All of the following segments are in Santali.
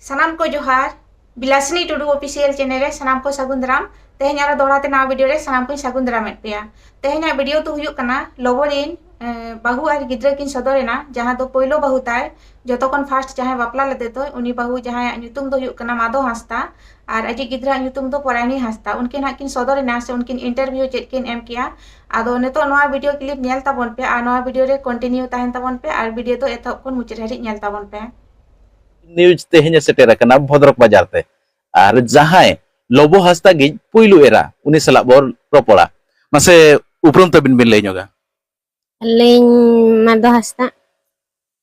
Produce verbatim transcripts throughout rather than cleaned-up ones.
ᱥᱟᱱᱟᱢ ᱠᱚ ᱡᱚᱦᱟᱨ᱾ ᱵᱤᱞᱟᱥᱤᱱᱤ ᱴᱩᱰᱩ ᱚᱯᱷᱤᱥᱤᱭᱟᱞ ᱪᱮᱱᱮᱞ ᱨᱮ ᱥᱟᱱᱟᱢ ᱠᱚ ᱥᱟᱹᱜᱩᱱ ᱫᱟᱨᱟᱢ᱾ ᱛᱮᱦᱮᱧ ᱟᱨᱚ ᱫᱚᱦᱲᱟ ᱛᱮ ᱱᱟᱣᱟ ᱵᱷᱤᱰᱤᱭᱳ ᱨᱮ ᱥᱟᱱᱟᱢ ᱠᱚᱧ ᱥᱟᱹᱜᱩᱱ ᱫᱟᱨᱟᱢᱮᱫ ᱯᱮᱭᱟ᱾ ᱛᱮᱦᱮᱧᱟᱜ ᱵᱷᱤᱰᱤᱭᱳ ᱫᱚ ᱦᱩᱭᱩᱜ ᱠᱟᱱᱟ ᱞᱚᱵᱚ ᱨᱤᱱ, ᱮ, ᱵᱟᱹᱦᱩ ᱟᱨ ᱜᱤᱫᱽᱨᱟᱹ ᱠᱤᱱ ᱥᱚᱫᱚᱨ ᱮᱱᱟ, ᱡᱟᱦᱟᱸ ᱫᱚ ᱯᱳᱭᱞᱳ ᱵᱟᱹᱦᱩ ᱛᱟᱭ, ᱡᱚᱛᱚ ᱠᱷᱚᱱ ᱯᱷᱟᱥᱴ ᱡᱟᱦᱟᱸᱭ ᱵᱟᱯᱞᱟ ᱞᱮᱫᱮ ᱫᱚᱭ, ᱩᱱᱤ ᱵᱟᱹᱦᱩ ᱡᱟᱦᱟᱸᱭᱟᱜ ᱧᱩᱛᱩᱢ ᱫᱚ ᱦᱩᱭᱩᱜ ᱠᱟᱱᱟ ᱢᱟᱫᱷᱚ ᱦᱟᱸᱥᱫᱟ ᱟᱨ ᱟᱡᱤᱡ ᱜᱤᱫᱽᱨᱟᱹᱣᱟᱜ ᱧᱩᱛᱩᱢ ᱫᱚ ᱯᱚᱨᱟᱭᱱᱤ ᱦᱟᱸᱥᱫᱟ᱾ ᱩᱱᱠᱤᱱ ᱦᱟᱸᱜ ᱠᱤᱱ ᱥᱚᱫᱚᱨ ᱮᱱᱟ ᱥᱮ ᱩᱱᱠᱤᱱ ᱤᱱᱴᱟᱨᱵᱷᱤᱭᱩ ᱪᱮᱫ ᱠᱤᱱ ᱮᱢ ᱠᱮᱜᱼᱟ᱾ ᱟᱫᱚ ᱱᱤᱛᱚᱜ ᱱᱚᱣᱟ ᱵᱷᱤᱰᱤᱭᱳ ᱠᱞᱤᱯ ᱧᱮᱞ ᱛᱟᱵᱚᱱ ᱯᱮ ᱟᱨ ᱱᱚᱣᱟ ᱵᱷᱤᱰᱤᱭᱳ ᱨᱮ ᱠᱚᱱᱴᱤᱱᱤᱭᱩ ᱛᱟᱦᱮᱱ ᱛᱟᱵᱚᱱ ᱯᱮ ᱟᱨ ᱵᱷᱤᱰᱤᱭᱳ ᱫᱚ ᱮᱛᱚᱦᱚᱵ ᱠᱷᱚᱱ ᱢᱩᱪᱟᱹᱫ ᱦᱟᱹᱨᱤᱡ ᱧᱮᱞ ᱛᱟᱵᱚᱱ ᱯᱮ᱾ ᱱᱤᱭᱩᱡᱽ ᱛᱮᱦᱮᱧ ᱮ ᱥᱮᱴᱮᱨ ᱟᱠᱟᱱᱟ ᱵᱷᱚᱫᱨᱚᱠ ᱵᱟᱡᱟᱨ ᱛᱮ᱾ ᱟᱨ ᱡᱟᱦᱟᱸᱭ ᱞᱚᱵᱚ ᱦᱟᱸᱥᱫᱟ ᱜᱤᱡ ᱯᱩᱭᱞᱩ ᱮᱨᱟ, ᱩᱱᱤ ᱥᱟᱞᱟᱜ ᱵᱚᱱ ᱨᱚᱯᱚᱲᱟ᱾ ᱢᱟᱥᱮ ᱩᱯᱨᱩᱢ ᱛᱟᱹᱵᱤᱱ ᱵᱤᱱ ᱞᱟᱹᱭ ᱧᱚᱜᱟ᱾ ᱟᱹᱞᱤᱧ ᱢᱟᱫᱷᱚ ᱦᱟᱸᱥᱫᱟ᱾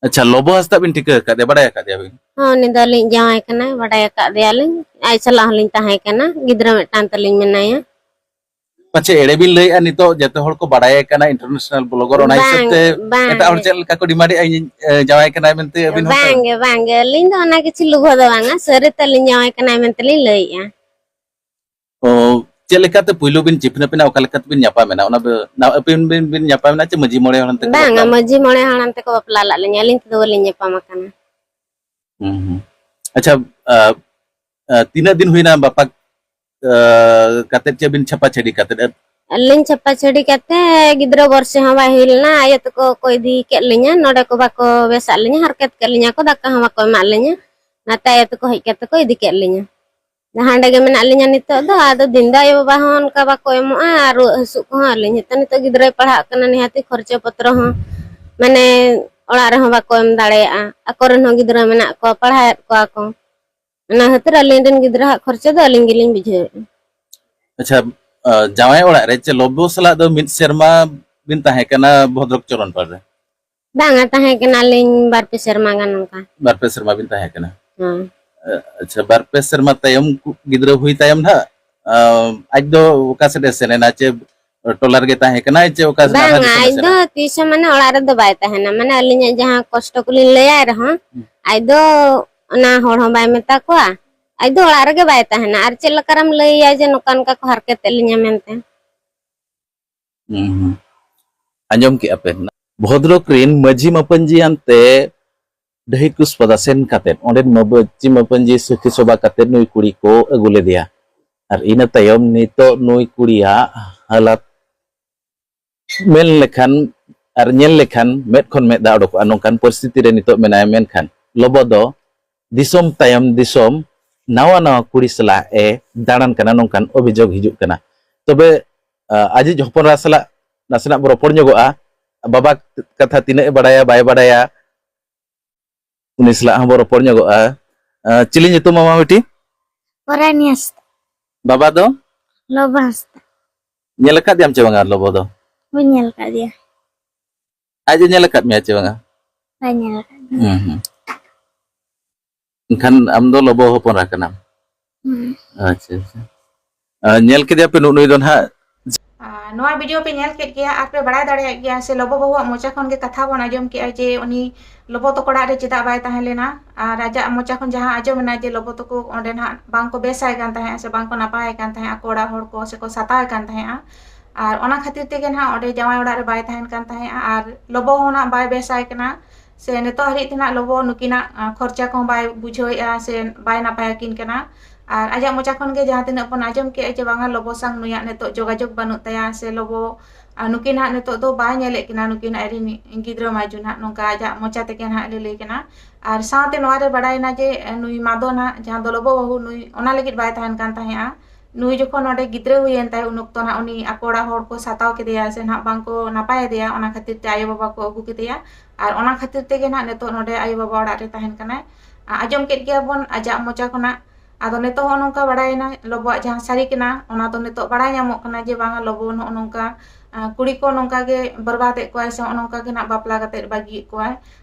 ᱟᱪᱪᱷᱟ, ᱞᱚᱵᱚ ᱦᱟᱸᱥᱫᱟ ᱵᱤᱱ ᱴᱷᱤᱠᱟᱹ ᱟᱠᱟᱫᱮᱭᱟ, ᱵᱟᱰᱟᱭ ᱟᱠᱟᱫᱮᱭᱟ ᱵᱤᱱ? ᱦᱚᱸ, ᱩᱱᱤ ᱫᱚ ᱟᱹᱞᱤᱧ ᱡᱟᱶᱟᱭ ᱠᱟᱱᱟᱭ, ᱵᱟᱰᱟᱭ ᱟᱠᱟᱫᱮᱭᱟᱞᱤᱧ᱾ ᱟᱡ ᱥᱟᱞᱟᱜ ᱦᱚᱸᱞᱤᱧ ᱛᱟᱦᱮᱸ ᱠᱟᱱᱟ, ᱜᱤᱫᱽᱨᱟᱹ ᱢᱤᱫᱴᱟᱝ ᱛᱟᱹᱞᱤᱧ ᱢᱮᱱᱟᱭᱟ᱾ ᱯᱟᱪᱷᱮ ᱮᱲᱮ ᱵᱤᱱ ᱞᱟᱹᱭᱮᱜᱼᱟ, ᱱᱤᱛᱚᱜ ᱡᱚᱛᱚ ᱦᱚᱲ ᱠᱚ ᱵᱟᱰᱟᱭᱮ ᱠᱟᱱᱟ, ᱤᱱᱴᱟᱨᱱᱮᱥᱚᱱᱟᱞ ᱵᱞᱚᱜᱟᱨ, ᱚᱱᱟ ᱦᱤᱥᱟᱹᱵ ᱵᱟᱝ, ᱛᱮ ᱵᱟᱝ᱾ ᱮᱴᱟᱜ ᱦᱚᱲ ᱪᱮᱫ ᱞᱮᱠᱟ ᱠᱚ ᱰᱤᱢᱟᱱᱰ ᱮᱜᱼᱟ, ᱤᱧ ᱮ, ᱡᱟᱶᱟᱭ ᱠᱟᱱᱟᱭ ᱢᱮᱱᱛᱮ ᱟᱹᱵᱤᱱ ᱦᱚᱸ? ᱵᱟᱝᱜᱮ, ᱵᱟᱝᱜᱮ, ᱟᱹᱞᱤᱧ ᱫᱚ ᱚᱱᱟ ᱠᱤᱪᱷᱩ ᱞᱩᱵᱷᱟᱹ ᱫᱚ ᱵᱟᱝᱟ, ᱥᱟᱹᱨᱤ ᱛᱮ ᱟᱹᱞᱤᱧ ᱡᱟᱶᱟᱭ ᱠᱟᱱᱟᱭ ᱢᱮᱱᱛᱮ ᱞᱤᱧ ᱞᱟᱹᱭᱮᱜᱼᱟ᱾ ᱚ, ᱪᱮᱫ ᱞᱮᱠᱟᱛᱮ ᱯᱩᱭᱞᱩ ᱵᱤᱱ ᱪᱤᱯᱱᱟᱹᱯ ᱮᱱᱟ, ᱚᱠᱟ ᱞᱮᱠᱟ ᱛᱮᱵᱤᱱ ᱧᱟᱯᱟᱢ ᱮᱱᱟ? ᱚᱱᱟ ᱵᱮ-, ᱱᱟ-, ᱟᱹᱵᱤᱱ ᱵᱤᱱ, ᱵᱤᱱ ᱧᱟᱯᱟᱢ ᱮᱱᱟ ᱪᱮ ᱢᱟᱹᱡᱷᱤ ᱢᱚᱬᱮ ᱦᱚᱲ ᱟᱱᱛᱮ ᱠᱚ ᱵᱟᱝᱟ, ᱵᱟᱯᱞᱟ? ᱢᱟᱹᱡᱷᱤ ᱢᱚᱬᱮ ᱦᱚᱲ ᱟᱱᱛᱮ ᱠᱚ ᱵᱟᱯᱞᱟ ᱞᱟᱜ ᱞᱤᱧᱟ, ᱟᱹᱞᱤᱧ ᱛᱮᱫᱚ ᱵᱟᱹᱞᱤᱧ ᱧᱟᱯᱟᱢ ᱟᱠᱟᱱᱟ᱾ ᱦᱩᱸ, ᱦᱩᱸ᱾ ᱟᱪᱪᱷᱟ, ᱟ, ᱟ, ᱛᱤᱱᱟᱹᱜ ᱫᱤᱱ ᱦᱩᱭᱱᱟ ᱵᱟᱯᱞᱟ, ᱟ, ᱠᱟᱛᱮᱫ ᱪᱮ ᱵᱤᱱ ᱪᱷᱟᱯᱟ ᱪᱷᱟᱹᱰᱤ ᱠᱟᱛᱮᱫ? ᱟᱹᱞᱤᱧ ᱪᱷᱟᱯᱟ ᱪᱷᱟᱹᱰᱤ ᱠᱟᱛᱮ ᱜᱤᱫᱽᱨᱟᱹ ᱵᱚᱨᱥᱮ ᱦᱚᱸ ᱵᱟᱭ ᱦᱩᱭ ᱞᱮᱱᱟ, ᱟᱭᱳ ᱛᱟᱠᱚ ᱠᱚ ᱤᱫᱤ ᱠᱮᱫ ᱞᱤᱧᱟ, ᱱᱚᱰᱮ ᱠᱚ ᱵᱟᱠᱚ ᱵᱮᱥᱟᱜ ᱞᱤᱧᱟ, ᱦᱟᱨᱠᱮᱛ ᱠᱮᱫ ᱞᱤᱧᱟ ᱠᱚ, ᱫᱟᱠᱟ ᱦᱚᱸ ᱵᱟᱠᱚ ᱮᱢᱟᱜ ᱞᱤᱧᱟ᱾ ᱚᱱᱟᱛᱮ ᱟᱭᱳ ᱛᱟᱠᱚ ᱦᱮᱡ ᱠᱟᱛᱮ ᱠᱚ ᱤᱫᱤ ᱠᱮᱫ ᱞᱤᱧᱟ᱾ ᱦᱟᱸᱰᱮ ᱜᱮ ᱢᱮᱱᱟᱜ ᱞᱤᱧᱟ ᱱᱤᱛᱚᱜ ᱫᱚ᱾ ᱟᱫᱚ ᱫᱤᱱ ᱫᱚ ᱟᱭᱳ ᱵᱟᱵᱟ ᱦᱚᱸ ᱚᱱᱠᱟ ᱵᱟᱠᱚ ᱮᱢᱚᱜᱼᱟ, ᱟᱨ ᱨᱩᱣᱟᱹᱜ ᱦᱟᱹᱥᱩᱜ ᱠᱚᱦᱚᱸ᱾ ᱟᱹᱞᱤᱧ ᱦᱚᱸᱛᱚ ᱱᱤᱛᱚᱜ ᱜᱤᱫᱽᱨᱟᱹᱭ ᱯᱟᱲᱦᱟᱜ ᱠᱟᱱᱟ, ᱱᱤᱦᱟᱹᱛᱤ ᱠᱷᱚᱨᱪᱟ ᱯᱚᱛᱨᱚ ᱦᱚᱸ ᱢᱟᱱᱮ ᱚᱲᱟᱜ ᱨᱮᱦᱚᱸ ᱵᱟᱠᱚ ᱮᱢ ᱫᱟᱲᱮᱭᱟᱜᱼᱟ᱾ ᱟᱠᱚ ᱨᱮᱱ ᱦᱚᱸ ᱜᱤᱫᱽᱨᱟᱹ ᱢᱮᱱᱟᱜ ᱠᱚᱣᱟ, ᱯᱟᱲᱦᱟᱣᱮᱫ ᱠᱚᱣᱟ ᱠᱚ᱾ ᱚᱱᱟ ᱠᱷᱟᱹᱛᱤᱨ ᱟᱹᱞᱤᱧ ᱨᱮᱱ ᱜᱤᱫᱽᱨᱟᱹ ᱦᱟᱜ ᱠᱷᱚᱨᱪᱟ ᱫᱚ ᱟᱹᱞᱤᱧ ᱜᱮᱞᱤᱧ ᱵᱩᱡᱷᱟᱹᱣᱮᱫᱼᱟ᱾ ᱟᱪᱪᱷᱟ, ᱟ, ᱡᱟᱶᱟᱭ ᱚᱲᱟᱜ ᱨᱮ ᱪᱮ ᱞᱚᱵᱚ ᱥᱟᱞᱟᱜ ᱫᱚ ᱢᱤᱫ ᱥᱮᱨᱢᱟ ᱵᱤᱱ ᱛᱟᱦᱮᱸ ᱠᱟᱱᱟ ᱵᱷᱚᱫᱨᱚᱠ ᱪᱚᱨᱚᱱ ᱯᱟᱲ ᱨᱮ? ᱵᱟᱝᱟ, ᱛᱟᱦᱮᱸ ᱠᱟᱱᱟᱞᱤᱧ ᱵᱟᱨ ᱯᱮ ᱥᱮᱨᱢᱟ ᱜᱟᱱ ᱚᱱᱠᱟ᱾ ᱵᱟᱨ ᱯᱮ ᱥᱮᱨᱢᱟ ᱵᱤᱱ ᱛᱟᱦᱮᱸ ᱠᱟᱱᱟ᱾ ᱦᱮᱸ᱾ ᱟ, ᱟᱪᱪᱷᱟ, ᱵᱟᱨ ᱯᱮ ᱥᱮᱨᱢᱟ ᱛᱟᱭᱚᱢ ᱠᱩ-, ᱜᱤᱫᱽᱨᱟᱹ ᱦᱩᱭ ᱛᱟᱭᱚᱢ ᱱᱟᱦᱟᱜ, ᱟ, ᱟᱡ ᱫᱚ ᱚᱠᱟ ᱥᱮᱫ ᱮ ᱥᱮᱱ ᱮᱱᱟ? ᱪᱮ ᱴᱚᱞᱟ ᱨᱮᱜᱮ ᱛᱟᱦᱮᱸ ᱠᱟᱱᱟᱭ ᱪᱮ ᱚᱠᱟ ᱥᱮᱫ ᱟᱨᱦᱚᱸ ᱵᱟᱝᱟ, ᱫᱤᱥᱚᱢ ᱮ ᱟᱡ ᱥᱮᱱ ᱫᱚ ᱮᱱᱟ? ᱛᱤᱥ ᱦᱚᱸ ᱢᱟᱱᱮ ᱚᱲᱟᱜ ᱨᱮᱫᱚ ᱵᱟᱭ ᱛᱟᱦᱮᱱᱟ᱾ ᱢᱟᱱᱮ ᱟᱹᱞᱤᱧᱟᱜ ᱡᱟᱦᱟᱸ ᱠᱚᱥᱴᱚ ᱠᱚᱞᱤᱧ ᱞᱟᱹᱭᱟᱭ ᱨᱮᱦᱚᱸ, ᱦᱩᱸ᱾ ᱟᱡ ᱫᱚ ᱚᱱᱟ ᱦᱚᱲ ᱦᱚᱸ ᱵᱟᱭ ᱢᱮᱛᱟ ᱠᱚᱣᱟ᱾ ᱟᱡ ᱫᱚ ᱚᱲᱟᱜ ᱨᱮᱜᱮ ᱵᱟᱭ ᱛᱟᱦᱮᱱᱟ᱾ ᱟᱨ ᱪᱮᱫ ᱞᱮᱠᱟᱨᱮᱢ ᱞᱟᱹᱭᱟᱭᱟ ᱡᱮ ᱱᱚᱝᱠᱟ ᱱᱚᱝᱠᱟ ᱠᱚ ᱦᱟᱨᱠᱮᱛᱮᱫ ᱞᱤᱧᱟ ᱢᱮᱱᱛᱮ? ᱦᱩᱸ, ᱦᱩᱸ᱾ ᱟᱸᱡᱚᱢ ᱠᱮᱜᱼᱟ ᱯᱮ? ᱵᱷᱚᱫᱨᱚᱠ ᱨᱤᱱ ᱢᱟᱹᱡᱷᱤ ᱢᱟᱯᱟᱹᱧᱡᱤ ᱟᱱᱛᱮ ᱰᱟᱹᱦᱤ ᱠᱩᱥᱯᱟᱫᱟ ᱥᱮᱱ ᱠᱟᱛᱮᱫ ᱚᱸᱰᱮᱱ ᱢᱟᱹᱵᱟᱹ-, ᱪᱤ ᱢᱟᱹᱯᱟᱹᱧᱡᱤ ᱥᱟᱹᱠᱷᱤ ᱥᱚᱵᱷᱟ ᱠᱟᱛᱮᱫ ᱱᱩᱭ ᱠᱩᱲᱤ ᱠᱚ ᱟᱹᱜᱩ ᱞᱮᱫᱮᱭᱟ᱾ ᱟᱨ ᱤᱱᱟᱹ ᱛᱟᱭᱚᱢ ᱱᱤᱛᱚᱜ ᱱᱩᱭ ᱠᱩᱲᱤᱭᱟᱜ ᱦᱟᱞᱟᱛ ᱢᱮᱱ ᱞᱮᱠᱷᱟᱱ ᱟᱨ ᱧᱮᱞ ᱞᱮᱠᱷᱟᱱ ᱢᱮᱫ ᱠᱷᱚᱱ ᱢᱮᱫ ᱫᱟᱜ ᱚᱰᱚᱠᱚᱜᱼᱟ, ᱱᱚᱝᱠᱟᱱ ᱯᱚᱨᱤᱥᱛᱷᱤᱛᱤ ᱨᱮ ᱱᱤᱛᱚᱜ ᱢᱮᱱᱟᱭᱟ᱾ ᱢᱮᱱᱠᱷᱟᱱ ᱞᱚᱵᱚ ᱫᱚ ᱫᱤᱥᱚᱢ ᱛᱟᱭᱚᱢ ᱫᱤᱥᱚᱢ ᱱᱟᱣᱟ ᱱᱟᱣᱟ ᱠᱩᱲᱤ ᱥᱟᱞᱟᱜ ᱮ ᱫᱟᱬᱟᱱ ᱠᱟᱱᱟ, ᱱᱚᱝᱠᱟᱱ ᱚᱵᱷᱤᱡᱳᱜᱽ ᱦᱤᱡᱩᱜ ᱠᱟᱱᱟ᱾ ᱛᱚᱵᱮ, ᱟ, ᱟᱡᱤᱡ ᱦᱚᱯᱚᱱ ᱮᱨᱟ ᱥᱟᱞᱟᱜ ᱱᱟᱥᱮᱱᱟᱜ ᱵᱚ ᱨᱚᱯᱚᱲ ᱧᱚᱜᱚᱜᱼᱟ᱾ ᱵᱟᱵᱟ ᱠᱟᱛᱷᱟ ᱛᱤᱱᱟᱹᱜ ᱮ ᱵᱟᱲᱟᱭᱟ ᱵᱟᱭ ᱵᱟᱲᱟᱭᱟ, ᱩᱱᱤ ᱥᱟᱞᱟᱜ ᱦᱚᱸ ᱵᱚ ᱨᱚᱯᱚᱲ ᱧᱚᱜᱚᱜᱼᱟ᱾ ᱟ, ᱪᱤᱞᱤ ᱧᱩᱛᱩᱢ ᱢᱟᱢᱟ ᱵᱤᱴᱤ? ᱯᱚᱨᱟᱭᱱᱤ ᱦᱟᱸᱥᱫᱟ᱾ ᱵᱟᱵᱟ ᱫᱚ? ᱞᱚᱵᱚ ᱦᱟᱸᱥᱫᱟ᱾ ᱧᱮᱞ ᱟᱠᱟᱫᱮᱭᱟᱢ ᱪᱮ ᱵᱟᱝᱟ ᱞᱚᱵᱚ ᱫᱚ? ᱵᱟᱹᱧ ᱧᱮᱞ ᱟᱠᱟᱫᱮᱭᱟ᱾ ᱟᱡ ᱮ ᱧᱮᱞ ᱟᱠᱟᱫ ᱢᱮᱭᱟ ᱪᱮ ᱵᱟᱝᱟ? ᱵᱟᱭ ᱧᱮᱞ ᱟᱠᱟᱫ ᱢᱮᱭᱟ᱾ ᱦᱩᱸ, ᱦᱩᱸ᱾ ᱮᱱᱠᱷᱟᱱ ᱟᱢ ᱫᱚ ᱞᱚᱵᱚ ᱦᱚᱯᱚᱱ ᱮᱨᱟ ᱠᱟᱱᱟᱢ? ᱦᱩᱸ᱾ ᱟᱪᱪᱷᱟ, ᱟᱪᱪᱷᱟ᱾ ᱟ, ᱧᱮᱞ ᱠᱮᱫᱮᱭᱟ ᱯᱮ ᱱᱩᱜ ᱱᱩᱭ ᱫᱚ ᱱᱟᱦᱟᱜ᱾ ᱟᱨ ᱱᱚᱣᱟ ᱵᱷᱤᱰᱤᱭᱳ ᱯᱮ ᱧᱮᱞ ᱠᱮᱫ ᱜᱮᱭᱟ ᱟᱨ ᱯᱮ ᱵᱟᱲᱟᱭ ᱫᱟᱲᱮᱭᱟᱜ ᱜᱮᱭᱟ ᱥᱮ ᱞᱚᱵᱚ ᱵᱟᱹᱦᱩᱣᱟᱜ ᱢᱚᱪᱟ ᱠᱷᱚᱱ ᱜᱮ ᱠᱟᱛᱷᱟ ᱵᱚᱱ ᱟᱸᱡᱚᱢ ᱠᱮᱜᱼᱟ ᱡᱮ ᱩᱱᱤ ᱞᱚᱵᱚ ᱛᱟᱠᱚ ᱚᱲᱟᱜ ᱨᱮ ᱪᱮᱫᱟᱜ ᱵᱟᱭ ᱛᱟᱦᱮᱸ ᱞᱮᱱᱟ᱾ ᱟᱨ ᱟᱡᱟᱜ ᱢᱚᱪᱟ ᱠᱷᱚᱱ ᱡᱟᱦᱟᱸ ᱟᱸᱡᱚᱢ ᱮᱱᱟ ᱡᱮ ᱞᱚᱵᱚ ᱛᱟᱠᱚ ᱚᱸᱰᱮ ᱱᱟᱦᱟᱜ ᱵᱟᱝ ᱠᱚ ᱵᱮᱥᱟᱭ ᱠᱟᱱ ᱛᱟᱦᱮᱸᱜᱼᱟ ᱥᱮ ᱵᱟᱝ ᱠᱚ ᱱᱟᱯᱟᱭ ᱠᱟᱱ ᱛᱟᱦᱮᱸᱜᱼᱟ, ᱟᱠᱚ ᱚᱲᱟᱜ ᱦᱚᱲ ᱠᱚ ᱥᱮ ᱠᱚ ᱥᱟᱛᱟᱣᱮ ᱠᱟᱱ ᱛᱟᱦᱮᱸᱜᱼᱟ᱾ ᱟᱨ ᱚᱱᱟ ᱠᱷᱟᱹᱛᱤᱨ ᱛᱮᱜᱮ ᱱᱟᱦᱟᱜ ᱚᱸᱰᱮ ᱡᱟᱶᱟᱭ ᱚᱲᱟᱜ ᱨᱮ ᱵᱟᱭ ᱛᱟᱦᱮᱱ ᱠᱟᱱ ᱛᱟᱦᱮᱸᱜᱼᱟ ᱟᱨ ᱞᱚᱵᱚ ᱦᱚᱸ ᱱᱟᱦᱟᱜ ᱵᱟᱭ ᱵᱮᱥᱟᱭ ᱠᱟᱱᱟ᱾ ᱥᱮ ᱱᱤᱛᱚᱜ ᱦᱟᱹᱨᱤᱡ ᱛᱮ ᱱᱟᱦᱟᱜ ᱞᱚᱵᱚ ᱱᱩᱠᱤᱱᱟᱜ, ᱟ, ᱠᱷᱚᱨᱪᱟ ᱠᱚᱦᱚᱸ ᱵᱟᱭ ᱵᱩᱡᱷᱟᱹᱣᱮᱫᱼᱟ ᱥᱮ ᱵᱟᱭ ᱱᱟᱯᱟᱭ ᱟᱹᱠᱤᱱ ᱠᱟᱱᱟ᱾ ᱟᱨ ᱟᱡᱟᱜ ᱢᱚᱪᱟ ᱠᱷᱚᱱ ᱜᱮ ᱡᱟᱦᱟᱸ ᱛᱤᱱᱟᱹᱜ ᱵᱚᱱ ᱟᱸᱡᱚᱢ ᱠᱮᱜᱼᱟ ᱡᱮ ᱵᱟᱝᱟ ᱞᱚᱵᱚ ᱥᱟᱝ ᱱᱩᱭᱟᱜ ᱱᱤᱛᱚᱜ ᱡᱳᱜᱟᱡᱳᱜᱽ ᱵᱟᱹᱱᱩᱜ ᱛᱟᱭᱟ ᱥᱮ ᱞᱚᱵᱚ, ᱟ, ᱱᱩᱠᱤᱱ ᱦᱟᱸᱜ ᱱᱤᱛᱚᱜ ᱫᱚ ᱵᱟᱭ ᱧᱮᱞᱮᱫ ᱠᱤᱱᱟ, ᱱᱩᱠᱤᱱ ᱟᱡᱨᱮᱱ ᱜᱤᱫᱽᱨᱟᱹ ᱢᱟᱹᱭᱡᱩ ᱱᱟᱦᱟᱜ ᱱᱚᱝᱠᱟ ᱟᱡᱟᱜ ᱢᱚᱪᱟ ᱛᱮᱜᱮ ᱱᱟᱦᱟᱜ ᱞᱟᱹᱞᱟᱹᱭ ᱠᱟᱱᱟ᱾ ᱟᱨ ᱥᱟᱶᱛᱮ ᱱᱚᱣᱟ ᱨᱮ ᱵᱟᱲᱟᱭᱮᱱᱟ ᱡᱮ, ᱮ, ᱱᱩᱭ ᱢᱟᱫᱚ ᱱᱟᱦᱟᱜ ᱡᱟᱦᱟᱸ ᱫᱚ ᱞᱚᱵᱚ ᱵᱟᱹᱦᱩ ᱱᱩᱭ ᱚᱱᱟ ᱞᱟᱹᱜᱤᱫ ᱵᱟᱭ ᱛᱟᱦᱮᱱ ᱠᱟᱱ ᱛᱟᱦᱮᱸᱜᱼᱟ᱾ ᱱᱩᱭ ᱡᱚᱠᱷᱚᱱ ᱱᱚᱰᱮ ᱜᱤᱫᱽᱨᱟᱹ ᱦᱩᱭᱮᱱ ᱛᱟᱭ ᱩᱱ ᱚᱠᱛᱚ ᱱᱟᱦᱟᱜ ᱩᱱᱤ ᱟᱠᱚ ᱚᱲᱟᱜ ᱦᱚᱲ ᱠᱚ ᱥᱟᱛᱟᱣ ᱠᱮᱫᱮᱭᱟ ᱥᱮ ᱱᱟᱦᱟᱜ ᱵᱟᱝ ᱠᱚ ᱱᱟᱯᱟᱭ ᱟᱫᱮᱭᱟ, ᱚᱱᱟ ᱠᱷᱟᱹᱛᱤᱨ ᱛᱮ ᱟᱭᱳ ᱵᱟᱵᱟ ᱠᱚ ᱟᱹᱜᱩ ᱠᱮᱫᱮᱭᱟ᱾ ᱟᱨ ᱚᱱᱟ ᱠᱷᱟᱹᱛᱤᱨ ᱛᱮᱜᱮ ᱱᱟᱦᱟᱜ ᱱᱤᱛᱚᱜ ᱱᱚᱰᱮ ᱟᱭᱳ ᱵᱟᱵᱟ ᱚᱲᱟᱜ ᱨᱮ ᱛᱟᱦᱮᱱ ᱠᱟᱱᱟᱭ᱾ ᱟ-, ᱟᱸᱡᱚᱢ ᱠᱮᱫ ᱜᱮᱭᱟ ᱵᱚᱱ ᱟᱡᱟᱜ ᱢᱚᱪᱟ ᱠᱷᱚᱱᱟᱜ᱾ ᱟᱫᱚ ᱱᱤᱛᱚᱜ ᱦᱚᱸ ᱱᱚᱝᱠᱟ ᱵᱟᱲᱟᱭᱮᱱᱟ ᱞᱚᱵᱚᱣᱟᱜ ᱡᱟᱦᱟᱸ ᱥᱟᱹᱨᱤ ᱠᱟᱱᱟ, ᱚᱱᱟ ᱫᱚ ᱱᱤᱛᱚᱜ ᱵᱟᱲᱟᱭ ᱧᱟᱢᱚᱜ ᱠᱟᱱᱟ ᱡᱮ ᱵᱟᱝᱟ ᱞᱚᱵᱚ ᱱᱚᱜᱼᱚ ᱱᱚᱝᱠᱟ, ᱟ, ᱠᱩᱲᱤ ᱠᱚ ᱱᱚᱝᱠᱟ ᱜᱮ ᱵᱚᱨᱵᱟᱫᱮᱫ ᱠᱚᱣᱟᱭ ᱥᱮ ᱱᱚᱜᱼᱚ ᱱᱚᱝᱠᱟ ᱜᱮ ᱱᱟᱜ ᱵᱟᱯᱞᱟ ᱠᱟᱛᱮᱫ ᱵᱟᱹᱜᱤᱭᱮᱫ ᱠᱚᱣᱟᱭ᱾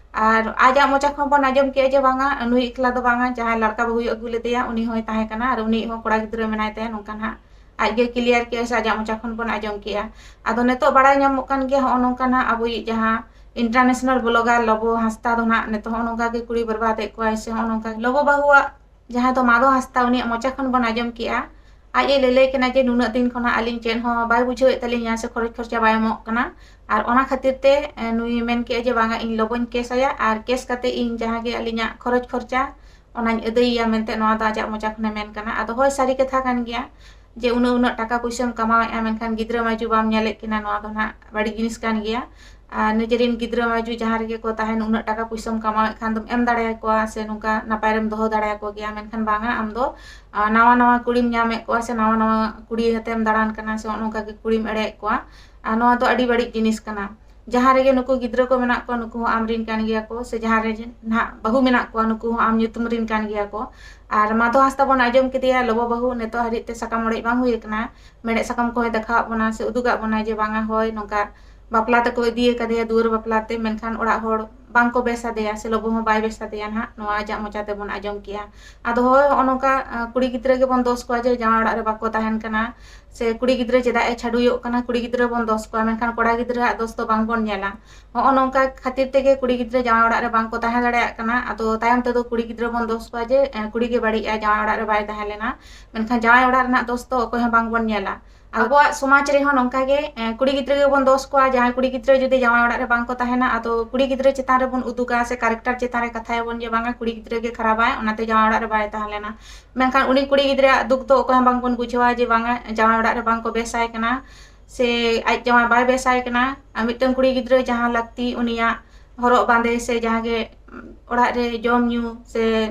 ᱟᱨ ᱟᱡᱟᱜ ᱢᱚᱪᱟ ᱠᱷᱚᱱ ᱵᱚᱱ ᱟᱸᱡᱚᱢ ᱠᱮᱜᱼᱟ ᱡᱮ ᱵᱟᱝᱟ ᱱᱩᱭ ᱮᱠᱞᱟ ᱫᱚ ᱵᱟᱝᱟ, ᱡᱟᱦᱟᱸᱭ ᱞᱟᱲᱠᱟ ᱵᱟᱹᱦᱩᱭ ᱟᱹᱜᱩ ᱞᱮᱫᱮᱭᱟ ᱩᱱᱤ ᱦᱚᱸᱭ ᱛᱟᱦᱮᱸ ᱠᱟᱱᱟ ᱟᱨ ᱩᱱᱤᱭᱤᱡ ᱦᱚᱸ ᱠᱚᱲᱟ ᱜᱤᱫᱽᱨᱟᱹ ᱢᱮᱱᱟᱭ ᱛᱟᱭᱟ, ᱱᱚᱝᱠᱟ ᱱᱟᱜ ᱟᱡ ᱜᱮ ᱠᱞᱤᱭᱟᱨ ᱠᱮᱜᱼᱟ ᱥᱮ ᱟᱡᱟᱜ ᱢᱚᱪᱟ ᱠᱷᱚᱱ ᱵᱚᱱ ᱟᱸᱡᱚᱢ ᱠᱮᱜᱼᱟ᱾ ᱟᱫᱚ ᱱᱤᱛᱚᱜ ᱵᱟᱲᱟᱭ ᱧᱟᱢᱚᱜ ᱠᱟᱱ ᱜᱮᱭᱟ ᱦᱚᱸᱜᱼᱚ ᱱᱚᱝᱠᱟ ᱱᱟᱜ ᱟᱵᱚᱭᱤᱡ ᱡᱟᱦᱟᱸ international blogger ᱞᱚᱵᱚ ᱦᱟᱸᱥᱫᱟ ᱫᱚ ᱱᱟᱜ ᱱᱤᱛᱚᱜ ᱦᱚᱸᱜᱼᱚ ᱱᱚᱝᱠᱟ ᱜᱮ ᱠᱩᱲᱤ ᱵᱚᱨᱵᱟᱫᱮᱫ ᱠᱚᱣᱟᱭ ᱥᱮ ᱦᱚᱸᱜᱼᱚ ᱱᱚᱝᱠᱟ ᱞᱚᱵᱚ ᱵᱟᱹᱦᱩᱣᱟᱜ ᱡᱟᱦᱟᱸ ᱫᱚ ᱢᱟᱫᱚ ᱦᱟᱸᱥᱫᱟ ᱩᱱᱤᱭᱟᱜ ᱢᱚᱪᱟ ᱠᱷᱚᱱ ᱵᱚᱱ ᱟᱸᱡᱚᱢ ᱠᱮᱜᱼᱟ᱾ ᱟᱡ ᱮ ᱞᱟᱹᱞᱟᱹᱭ ᱠᱟᱱᱟ ᱡᱮ ᱱᱩᱱᱟᱹᱜ ᱫᱤᱱ ᱠᱷᱚᱱᱟᱜ ᱟᱹᱞᱤᱧ ᱪᱮᱫ ᱦᱚᱸ ᱵᱟᱭ ᱵᱩᱡᱷᱟᱹᱣᱮᱫ ᱛᱟᱹᱞᱤᱧᱟ ᱥᱮ ᱠᱷᱚᱨᱚᱪ ᱠᱷᱚᱨᱪᱟ ᱵᱟᱭ ᱮᱢᱚᱜ ᱠᱟᱱᱟ᱾ ᱟᱨ ᱚᱱᱟ ᱠᱷᱟᱹᱛᱤᱨ ᱛᱮ, ᱮ, ᱱᱩᱭ ᱢᱮᱱ ᱠᱮᱜᱼᱟ ᱡᱮ ᱵᱟᱝᱟ, ᱤᱧ ᱞᱚᱵᱚᱧ ᱠᱮᱥ ᱟᱭᱟ ᱟᱨ ᱠᱮᱥ ᱠᱟᱛᱮ ᱤᱧ ᱡᱟᱦᱟᱸ ᱜᱮ ᱟᱹᱞᱤᱧᱟᱜ ᱠᱷᱚᱨᱚᱪ ᱠᱷᱚᱨᱪᱟ ᱚᱱᱟᱧ ᱟᱹᱫᱟᱹᱭᱮᱭᱟ ᱢᱮᱱᱛᱮ ᱱᱚᱣᱟ ᱫᱚ ᱟᱡᱟᱜ ᱢᱚᱪᱟ ᱠᱷᱚᱱᱮ ᱢᱮᱱ ᱠᱟᱱᱟ᱾ ᱟᱫᱚ ᱦᱳᱭ, ᱥᱟᱹᱨᱤ ᱠᱟᱛᱷᱟ ᱠᱟᱱ ᱜᱮᱭᱟ ᱡᱮ ᱩᱱᱟᱹᱜ ᱩᱱᱟᱹᱜ ᱴᱟᱠᱟ ᱯᱩᱭᱥᱟᱹᱢ ᱠᱟᱢᱟᱣᱮᱫᱼᱟ, ᱢᱮᱱᱠᱷᱟᱱ ᱜᱤᱫᱽᱨᱟᱹ ᱢᱟᱹᱭᱡᱩ ᱵᱟᱢ ᱧᱮᱞᱮᱫ ᱠᱤᱱᱟ, ᱱᱚᱣᱟ ᱫᱚ ᱱᱟᱦᱟᱜ ᱵᱟᱹᱲᱤᱡ ᱡᱤᱱᱤᱥ ᱠᱟᱱ ᱜᱮᱭᱟ᱾ ᱟᱨ ᱱᱤᱡᱮᱨᱤᱱ ᱜᱤᱫᱽᱨᱟᱹ ᱢᱟᱹᱭᱡᱩ ᱡᱟᱦᱟᱸ ᱨᱮᱜᱮ ᱠᱚ ᱛᱟᱦᱮᱱ, ᱩᱱᱟᱹᱜ ᱴᱟᱠᱟ ᱯᱩᱭᱥᱟᱹᱢ ᱠᱟᱢᱟᱣᱮᱫ ᱠᱷᱟᱱ ᱫᱚᱢ ᱮᱢ ᱫᱟᱲᱮᱭᱟᱠᱚᱣᱟ ᱥᱮ ᱱᱚᱝᱠᱟ ᱱᱟᱯᱟᱭ ᱨᱮᱢ ᱫᱚᱦᱚ ᱫᱟᱲᱮᱭᱟᱠᱚ ᱜᱮᱭᱟ᱾ ᱢᱮᱱᱠᱷᱟᱱ ᱵᱟᱝᱟ, ᱟᱢ ᱫᱚ, ᱟᱨ ᱱᱟᱣᱟ ᱱᱟᱣᱟ ᱠᱩᱲᱤᱢ ᱧᱟᱢᱮᱫ ᱠᱚᱣᱟ ᱥᱮ ᱱᱟᱣᱟ ᱱᱟᱣᱟ ᱠᱩᱲᱤ ᱟᱛᱮᱢ ᱫᱟᱬᱟᱱ ᱠᱟᱱᱟ ᱥᱮ ᱱᱚᱜᱼᱚ ᱱᱚᱝᱠᱟ ᱜᱮ ᱠᱩᱲᱤᱢ ᱮᱲᱮᱭᱮᱫ ᱠᱚᱣᱟ᱾ ᱟᱨ ᱱᱚᱣᱟ ᱫᱚ ᱟᱹᱰᱤ ᱵᱟᱹᱲᱤᱡ ᱡᱤᱱᱤᱥ ᱠᱟᱱᱟ᱾ ᱡᱟᱦᱟᱸ ᱨᱮᱜᱮ ᱱᱩᱠᱩ ᱜᱤᱫᱽᱨᱟᱹ ᱠᱚ ᱢᱮᱱᱟᱜ ᱠᱚᱣᱟ, ᱱᱩᱠᱩ ᱦᱚᱸ ᱟᱢᱨᱤᱱ ᱠᱟᱱ ᱜᱮᱭᱟ ᱠᱚ, ᱥᱮ ᱡᱟᱦᱟᱸ ᱨᱮ ᱱᱟᱦᱟᱜ ᱵᱟᱹᱦᱩ ᱢᱮᱱᱟᱜ ᱠᱚᱣᱟ, ᱱᱩᱠᱩ ᱦᱚᱸ ᱟᱢ ᱧᱩᱛᱩᱢ ᱨᱤᱱ ᱠᱟᱱ ᱜᱮᱭᱟ ᱠᱚ᱾ ᱟᱨ ᱢᱟᱫᱷᱚ ᱦᱟᱸᱥᱫᱟ ᱵᱚᱱ ᱟᱸᱡᱚᱢ ᱠᱮᱫᱮᱭᱟ, ᱞᱚᱵᱚ ᱵᱟᱹᱦᱩ ᱱᱤᱛᱚᱜ ᱦᱟᱹᱨᱤᱡ ᱛᱮ ᱥᱟᱠᱟᱢ ᱚᱲᱮᱡ ᱵᱟᱝ ᱦᱩᱭ ᱟᱠᱟᱱᱟ᱾ ᱢᱮᱲᱦᱮᱫ ᱥᱟᱠᱟᱢ ᱠᱚᱦᱚᱸᱭ ᱫᱮᱠᱷᱟᱣᱟᱫ ᱵᱚᱱᱟ ᱥᱮ ᱩᱫᱩᱜᱟᱜ ᱵᱚᱱᱟᱭ ᱡᱮ ᱵᱟᱝᱟ, ᱦᱳᱭ, ᱱᱚᱝᱠᱟ ᱵᱟᱯᱞᱟ ᱛᱮᱠᱚ ᱤᱫᱤ ᱟᱠᱟᱫᱮᱭᱟ, ᱫᱩᱣᱟᱹᱨ ᱵᱟᱯᱞᱟ ᱛᱮ, ᱢᱮᱱᱠᱷᱟᱱ ᱚᱲᱟᱜ ᱦᱚᱲ ᱵᱟᱝ ᱠᱚ ᱵᱮᱥ ᱟᱫᱮᱭᱟ ᱥᱮ ᱞᱚᱵᱚ ᱦᱚᱸ ᱵᱟᱭ ᱵᱮᱥ ᱟᱫᱮᱭᱟ ᱱᱟᱦᱟᱜ, ᱱᱚᱣᱟ ᱟᱡᱟᱜ ᱢᱚᱪᱟ ᱛᱮᱵᱚᱱ ᱟᱸᱡᱚᱢ ᱠᱮᱜᱼᱟ᱾ ᱟᱫᱚ ᱦᱳᱭ, ᱦᱚᱸᱜᱼᱚ ᱱᱚᱝᱠᱟ, ᱟᱸ, ᱠᱩᱲᱤ ᱜᱤᱫᱽᱨᱟᱹ ᱜᱮᱵᱚᱱ ᱫᱳᱥ ᱠᱚᱣᱟ ᱡᱮ ᱡᱟᱶᱟᱭ ᱚᱲᱟᱜ ᱨᱮ ᱵᱟᱠᱚ ᱛᱟᱦᱮᱱ ᱠᱟᱱᱟ, ᱥᱮ ᱠᱩᱲᱤ ᱜᱤᱫᱽᱨᱟᱹ ᱪᱮᱫᱟᱜ ᱮ ᱪᱷᱟᱰᱩᱭᱚᱜ ᱠᱟᱱᱟ, ᱠᱩᱲᱤ ᱜᱤᱫᱽᱨᱟᱹ ᱵᱚᱱ ᱫᱳᱥ ᱠᱚᱣᱟ, ᱢᱮᱱᱠᱷᱟᱱ ᱠᱚᱲᱟ ᱜᱤᱫᱽᱨᱟᱹᱣᱟᱜ ᱫᱳᱥ ᱫᱚ ᱵᱟᱝ ᱵᱚᱱ ᱧᱮᱞᱟ᱾ ᱦᱚᱸᱜᱼᱚ ᱱᱚᱝᱠᱟ ᱠᱷᱟᱹᱛᱤᱨ ᱛᱮᱜᱮ ᱠᱩᱲᱤ ᱜᱤᱫᱽᱨᱟᱹ ᱡᱟᱶᱟᱭ ᱚᱲᱟᱜ ᱨᱮ ᱵᱟᱝ ᱠᱚ ᱛᱟᱦᱮᱸ ᱫᱟᱲᱮᱭᱟᱜ ᱠᱟᱱᱟ᱾ ᱟᱫᱚ ᱛᱟᱭᱚᱢ ᱛᱮᱫᱚ ᱠᱩᱲᱤ ᱜᱤᱫᱽᱨᱟᱹ ᱵᱚᱱ ᱫᱳᱥ ᱠᱚᱣᱟ ᱡᱮ, ᱮᱸ, ᱠᱩᱲᱤ ᱜᱮ ᱵᱟᱹᱲᱤᱡᱼᱟ, ᱡᱟᱶᱟᱭ ᱚᱲᱟᱜ ᱨᱮ ᱵᱟᱭ ᱛᱟᱦᱮᱸ ᱞᱮᱱᱟ, ᱢᱮᱱᱠᱷᱟᱱ ᱡᱟᱶᱟᱭ ᱚᱲᱟᱜ ᱨᱮᱱᱟᱜ ᱫᱳᱥ ᱫᱚ ᱚᱠᱚᱭ ᱦᱚᱸ ᱵᱟᱝ ᱵᱚᱱ ᱧᱮᱞᱟ᱾ ᱟᱵᱚᱣᱟᱜ ᱥᱚᱢᱟᱡᱽ ᱨᱮᱦᱚᱸ ᱱᱚᱝᱠᱟ ᱜᱮ, ᱮᱸ, ᱠᱩᱲᱤ ᱜᱤᱫᱽᱨᱟᱹ ᱜᱮᱵᱚᱱ ᱫᱳᱥ ᱠᱚᱣᱟ᱾ ᱡᱟᱦᱟᱸᱭ ᱠᱩᱲᱤ ᱜᱤᱫᱽᱨᱟᱹ ᱡᱩᱫᱤ ᱡᱟᱶᱟᱭ ᱚᱲᱟᱜ ᱨᱮ ᱵᱟᱝ ᱠᱚ ᱛᱟᱦᱮᱱᱟ, ᱟᱫᱚ ᱠᱩᱲᱤ ᱜᱤᱫᱽᱨᱟᱹ ᱪᱮᱛᱟᱱ ᱨᱮᱵᱚᱱ ᱩᱫᱩᱜᱟ ᱥᱮ character ᱪᱮᱛᱟᱱ ᱨᱮ ᱠᱟᱛᱷᱟᱭᱟᱵᱚᱱ ᱡᱮ ᱵᱟᱝᱟ, ᱠᱩᱲᱤ ᱜᱤᱫᱽᱨᱟᱹ ᱜᱮ ᱠᱷᱟᱨᱟᱯᱟᱭ, ᱚᱱᱟᱛᱮ ᱡᱟᱶᱟᱭ ᱚᱲᱟᱜ ᱨᱮ ᱵᱟᱭ ᱛᱟᱦᱮᱸ ᱞᱮᱱᱟ᱾ ᱢᱮᱱᱠᱷᱟᱱ ᱩᱱᱤ ᱠᱩᱲᱤ ᱜᱤᱫᱽᱨᱟᱹᱣᱟᱜ ᱫᱩᱠ ᱫᱚ ᱚᱠᱚᱭ ᱦᱚᱸ ᱵᱟᱝ ᱵᱚᱱ ᱵᱩᱡᱷᱟᱹᱣᱟ ᱡᱮ ᱵᱟᱝᱟ, ᱡᱟᱶᱟᱭ ᱚᱲᱟᱜ ᱨᱮ ᱵᱟᱝ ᱠᱚ ᱵᱮᱥᱟᱭ ᱠᱟᱱᱟ ᱥᱮ ᱟᱡ ᱡᱟᱶᱟᱭ ᱵᱟᱭ ᱵᱮᱥᱟᱭ ᱠᱟᱱᱟ᱾ ᱟᱨ ᱢᱤᱫᱴᱟᱝ ᱠᱩᱲᱤ ᱜᱤᱫᱽᱨᱟᱹ ᱡᱟᱦᱟᱸ ᱞᱟᱹᱠᱛᱤ ᱩᱱᱤᱭᱟᱜ ᱦᱚᱨᱚᱜ ᱵᱟᱸᱫᱮ ᱥᱮ ᱡᱟᱦᱟᱸ ᱜᱮ, ᱩᱢ, ᱚᱲᱟᱜ ᱨᱮ ᱡᱚᱢ ᱧᱩ ᱥᱮ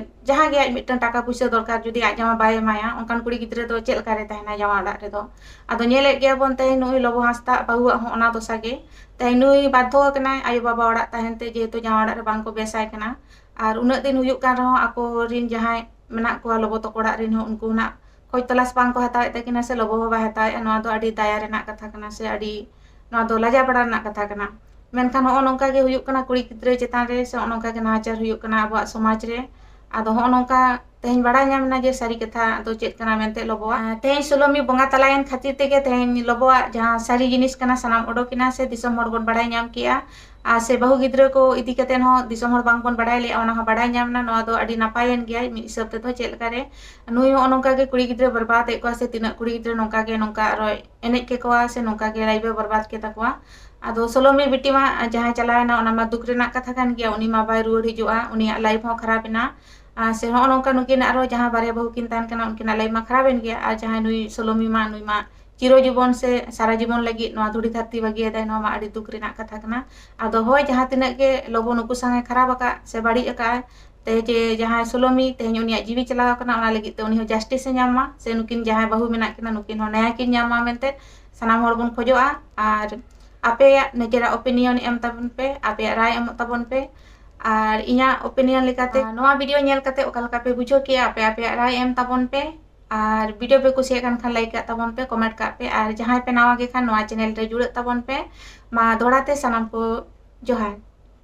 ᱡᱟᱦᱟᱸ ᱜᱮ ᱟᱡ ᱢᱤᱫᱴᱟᱝ ᱴᱟᱠᱟ ᱯᱩᱭᱥᱟᱹ ᱫᱚᱨᱠᱟᱨ, ᱡᱩᱫᱤ ᱟᱡ ᱡᱟᱶᱟᱭ ᱵᱟᱭ ᱮᱢᱟᱭᱟ, ᱚᱱᱠᱟᱱ ᱠᱩᱲᱤ ᱜᱤᱫᱽᱨᱟᱹ ᱫᱚ ᱪᱮᱫ ᱞᱮᱠᱟᱨᱮ ᱛᱟᱦᱮᱱᱟ ᱡᱟᱶᱟᱭ ᱚᱲᱟᱜ ᱨᱮᱫᱚ? ᱟᱫᱚ ᱧᱮᱞᱮᱫ ᱜᱮᱭᱟ ᱵᱚᱱ ᱛᱮᱦᱮᱧ ᱱᱩᱭ ᱞᱚᱵᱚ ᱦᱟᱸᱥᱫᱟ ᱵᱟᱹᱦᱩᱣᱟᱜ ᱦᱚᱸ ᱚᱱᱟ ᱫᱚᱥᱟ ᱜᱮ᱾ ᱛᱮᱦᱮᱧ ᱱᱩᱭ ᱵᱟᱫᱽᱫᱷᱚ ᱟᱠᱟᱱᱟᱭ ᱟᱭᱳ ᱵᱟᱵᱟ ᱚᱲᱟᱜ ᱛᱟᱦᱮᱱ ᱛᱮ, ᱡᱮᱦᱮᱛᱩ ᱡᱟᱶᱟᱭ ᱚᱲᱟᱜ ᱨᱮ ᱵᱟᱝ ᱠᱚ ᱵᱮᱥᱟᱭ ᱠᱟᱱᱟ᱾ ᱟᱨ ᱩᱱᱟᱹᱜ ᱫᱤᱱ ᱦᱩᱭᱩᱜ ᱠᱟᱱ ᱨᱮᱦᱚᱸ ᱟᱠᱚ ᱨᱤᱱ ᱡᱟᱦᱟᱸᱭ ᱢᱮᱱᱟᱜ ᱠᱚᱣᱟ ᱞᱚᱵᱚ ᱛᱟᱠᱚ ᱚᱲᱟᱜ ᱨᱤᱱ ᱦᱚᱸ, ᱩᱱᱠᱩ ᱦᱚᱸ ᱱᱟᱜ ᱠᱷᱚᱡᱽ ᱛᱚᱞᱟᱥ ᱵᱟᱝ ᱠᱚ ᱦᱟᱛᱟᱣᱮᱫ ᱛᱟᱹᱠᱤᱱᱟ ᱥᱮ ᱞᱚᱵᱚ ᱦᱚᱸ ᱵᱟᱭ ᱦᱟᱛᱟᱣᱮᱫᱼᱟ᱾ ᱱᱚᱣᱟ ᱫᱚ ᱟᱹᱰᱤ ᱫᱟᱭᱟ ᱨᱮᱱᱟᱜ ᱠᱟᱛᱷᱟ ᱠᱟᱱᱟ ᱥᱮ ᱟᱹᱰᱤ, ᱱᱚᱣᱟ ᱫᱚ ᱞᱟᱡᱟ ᱯᱟᱲᱟ ᱨᱮᱱᱟᱜ ᱠᱟᱛᱷᱟ ᱠᱟᱱᱟ᱾ ᱢᱮᱱᱠᱷᱟᱱ ᱱᱚᱜᱼᱚ ᱱᱚᱝᱠᱟ ᱜᱮ ᱦᱩᱭᱩᱜ ᱠᱟᱱᱟ ᱠᱩᱲᱤ ᱜᱤᱫᱽᱨᱟᱹ ᱪᱮᱛᱟᱱ ᱨᱮ, ᱥᱮ ᱱᱚᱜᱼᱚ ᱱᱚᱝᱠᱟ ᱜᱮ ᱱᱟᱦᱟᱪᱟᱨ ᱦᱩᱭᱩᱜ ᱠᱟᱱᱟ ᱟᱵᱚᱣᱟᱜ ᱥᱚᱢᱟᱡᱽ ᱨᱮ᱾ ᱟᱫᱚ ᱦᱚᱸᱜᱼᱚ ᱱᱚᱝᱠᱟ ᱛᱮᱦᱮᱧ ᱵᱟᱲᱟᱭ ᱧᱟᱢ ᱮᱱᱟ ᱡᱮ ᱥᱟᱹᱨᱤ ᱠᱟᱛᱷᱟ ᱫᱚ ᱪᱮᱫ ᱠᱟᱱᱟ ᱢᱮᱱᱛᱮ ᱞᱚᱵᱚᱣᱟᱜ᱾ ᱟᱨ ᱛᱮᱦᱮᱧ ᱥᱩᱞᱚᱢᱤ ᱵᱚᱸᱜᱟ ᱛᱟᱞᱟᱭᱮᱱ ᱠᱷᱟᱹᱛᱤᱨ ᱛᱮᱜᱮ ᱛᱮᱦᱮᱧ ᱞᱚᱵᱚᱣᱟᱜ ᱡᱟᱦᱟᱸ ᱥᱟᱹᱨᱤ ᱡᱤᱱᱤᱥ ᱠᱟᱱᱟ ᱥᱟᱱᱟᱢ ᱚᱰᱚᱠ ᱮᱱᱟ, ᱥᱮ ᱫᱤᱥᱚᱢ ᱦᱚᱲ ᱵᱚᱱ ᱵᱟᱲᱟᱭ ᱧᱟᱢ ᱠᱮᱜᱼᱟ᱾ ᱟᱨ ᱥᱮ ᱵᱟᱹᱦᱩ ᱜᱤᱫᱽᱨᱟᱹ ᱠᱚ ᱤᱫᱤ ᱠᱟᱛᱮ ᱦᱚᱸ ᱫᱤᱥᱚᱢ ᱦᱚᱲ ᱵᱟᱝ ᱵᱚᱱ ᱵᱟᱲᱟᱭ ᱞᱮᱜᱼᱟ, ᱚᱱᱟ ᱦᱚᱸ ᱵᱟᱲᱟᱭ ᱧᱟᱢ ᱮᱱᱟ᱾ ᱱᱚᱣᱟ ᱫᱚ ᱟᱹᱰᱤ ᱱᱟᱯᱟᱭᱮᱱ ᱜᱮᱭᱟ ᱢᱤᱫ ᱦᱤᱥᱟᱹᱵ ᱛᱮᱫᱚ᱾ ᱪᱮᱫ ᱞᱮᱠᱟ ᱨᱮ ᱱᱩᱭ ᱦᱚᱸ ᱱᱚᱝᱠᱟ ᱜᱮ ᱠᱩᱲᱤ ᱜᱤᱫᱽᱨᱟᱹ ᱵᱚᱨᱵᱟᱫ ᱮᱫ ᱠᱚᱣᱟ, ᱥᱮ ᱛᱤᱱᱟᱹᱜ ᱠᱩᱲᱤ ᱜᱤᱫᱽᱨᱟᱹ ᱱᱚᱝᱠᱟ ᱜᱮ ᱱᱚᱝᱠᱟ ᱟᱨᱚ ᱮᱱᱮᱡ ᱠᱮᱠᱚᱣᱟ, ᱥᱮ ᱱᱚᱝᱠᱟ ᱜᱮ life ᱮ ᱵᱚᱨᱵᱟᱫ ᱠᱮᱛᱟ ᱠᱚᱣᱟ᱾ ᱟᱫᱚ ᱥᱩᱞᱚᱢᱤ ᱵᱤᱴᱤ ᱢᱟ ᱡᱟᱦᱟᱸᱭ ᱪᱟᱞᱟᱣ ᱮᱱᱟ, ᱚᱱᱟ ᱢᱟ ᱫᱩᱠ ᱨᱮᱱᱟᱜ ᱠᱟᱛᱷᱟ ᱠᱟᱱ ᱜᱮᱭᱟ, ᱩᱱᱤ ᱢᱟ ᱵᱟᱭ ᱨᱩᱣᱟᱹᱲ ᱦᱤᱡᱩᱜᱼᱟ, ᱩᱱᱤᱭᱟᱜ life ᱦᱚᱸ ᱠᱷᱟᱨᱟᱯ ᱮᱱᱟ᱾ ᱟᱨ ᱥᱮ ᱦᱚᱸᱜᱼᱚ ᱱᱚᱝᱠᱟ ᱱᱩᱠᱤᱱ ᱟᱨᱚ ᱡᱟᱦᱟᱸ ᱵᱟᱨᱭᱟ ᱵᱟᱹᱦᱩ ᱠᱤᱱ ᱛᱟᱦᱮᱱ ᱠᱟᱱᱟ, ᱩᱱᱠᱤᱱᱟᱜ life ᱢᱟ ᱠᱷᱟᱨᱟᱯ ᱮᱱ ᱜᱮᱭᱟ᱾ ᱟᱨ ᱡᱟᱦᱟᱸᱭ ᱱᱩᱭ ᱥᱩᱞᱚᱢᱤ ᱢᱟ, ᱱᱩᱭ ᱢᱟ ᱪᱤᱨᱚ ᱡᱤᱵᱚᱱ ᱥᱮ ᱥᱟᱨᱟ ᱡᱤᱵᱚᱱ ᱞᱟᱹᱜᱤᱫ ᱱᱚᱣᱟ ᱫᱷᱩᱲᱤ ᱫᱷᱟᱹᱨᱛᱤ ᱵᱟᱹᱜᱤᱭᱟᱫᱟᱭ, ᱱᱚᱣᱟ ᱢᱟ ᱟᱹᱰᱤ ᱫᱩᱠ ᱨᱮᱱᱟᱜ ᱠᱟᱛᱷᱟ ᱠᱟᱱᱟ᱾ ᱟᱫᱚ ᱦᱳᱭ, ᱡᱟᱦᱟᱸ ᱛᱤᱱᱟᱹᱜ ᱜᱮ ᱞᱚᱵᱚ ᱱᱩᱠᱩ ᱥᱟᱝ ᱮ ᱠᱷᱟᱨᱟᱯ ᱟᱠᱟᱫ ᱥᱮ ᱵᱟᱹᱲᱤᱡ ᱟᱠᱟᱫ ᱟᱭ, ᱛᱮ ᱡᱮ ᱡᱟᱦᱟᱸᱭ ᱥᱩᱞᱚᱢᱤ ᱛᱮᱦᱮᱧ ᱩᱱᱤᱭᱟᱜ ᱡᱤᱣᱤ ᱪᱟᱞᱟᱣ ᱟᱠᱟᱱᱟ, ᱚᱱᱟ ᱞᱟᱹᱜᱤᱫ ᱛᱮ ᱩᱱᱤ ᱦᱚᱸ justice ᱮ ᱧᱟᱢ ᱢᱟ, ᱥᱮ ᱱᱩᱠᱤᱱ ᱡᱟᱦᱟᱸᱭ ᱵᱟᱹᱦᱩ ᱢᱮᱱᱟᱜ ᱠᱤᱱᱟ ᱱᱩᱠᱤᱱ ᱦᱚᱸ ᱱᱮᱭᱟ ᱠᱤᱱ ᱧᱟᱢ ᱢᱟ ᱢᱮᱱᱛᱮ ᱥᱟᱱᱟᱢ ᱦᱚᱲ ᱵᱚᱱ ᱠᱷᱚᱡᱚᱜᱼᱟ᱾ ᱟᱨ ᱟᱯᱮᱭᱟᱜ ᱱᱤᱡᱮᱨᱟᱜ opinion ᱮᱢ ᱛᱟᱵᱚᱱ ᱯᱮ, ᱟᱯᱮᱭᱟᱜ ᱨᱟᱭ ᱮᱢᱚᱜ ᱛᱟᱵᱚᱱ ᱯᱮ᱾ ᱟᱨ ᱤᱧᱟᱹᱜ opinion ᱞᱮᱠᱟᱛᱮ ᱱᱚᱣᱟ video ᱧᱮᱞ ᱠᱟᱛᱮ ᱚᱠᱟ ᱞᱮᱠᱟ ᱯᱮ ᱵᱩᱡᱷᱟᱹᱣ ᱠᱮᱜᱼᱟ, ᱟᱯᱮ ᱟᱯᱮᱭᱟᱜ ᱨᱟᱭ ᱮᱢ ᱛᱟᱵᱚᱱ ᱯᱮ᱾ ᱟᱨ video ᱯᱮ ᱠᱩᱥᱤᱭᱟᱜ ᱠᱟᱱ ᱠᱷᱟᱱ like ᱠᱟᱜ ᱛᱟᱵᱚᱱ ᱯᱮ, comment ᱠᱟᱜ ᱯᱮ, ᱟᱨ ᱡᱟᱦᱟᱸᱭ ᱯᱮ ᱱᱟᱣᱟ ᱜᱮ ᱠᱷᱟᱱ ᱱᱚᱣᱟ channel ᱨᱮ ᱡᱩᱲᱟᱹᱜ ᱛᱟᱵᱚᱱ ᱯᱮ᱾ ᱢᱟ ᱫᱚᱦᱲᱟ ᱛᱮ ᱥᱟᱱᱟᱢ ᱠᱚ ᱡᱚᱦᱟᱨ᱾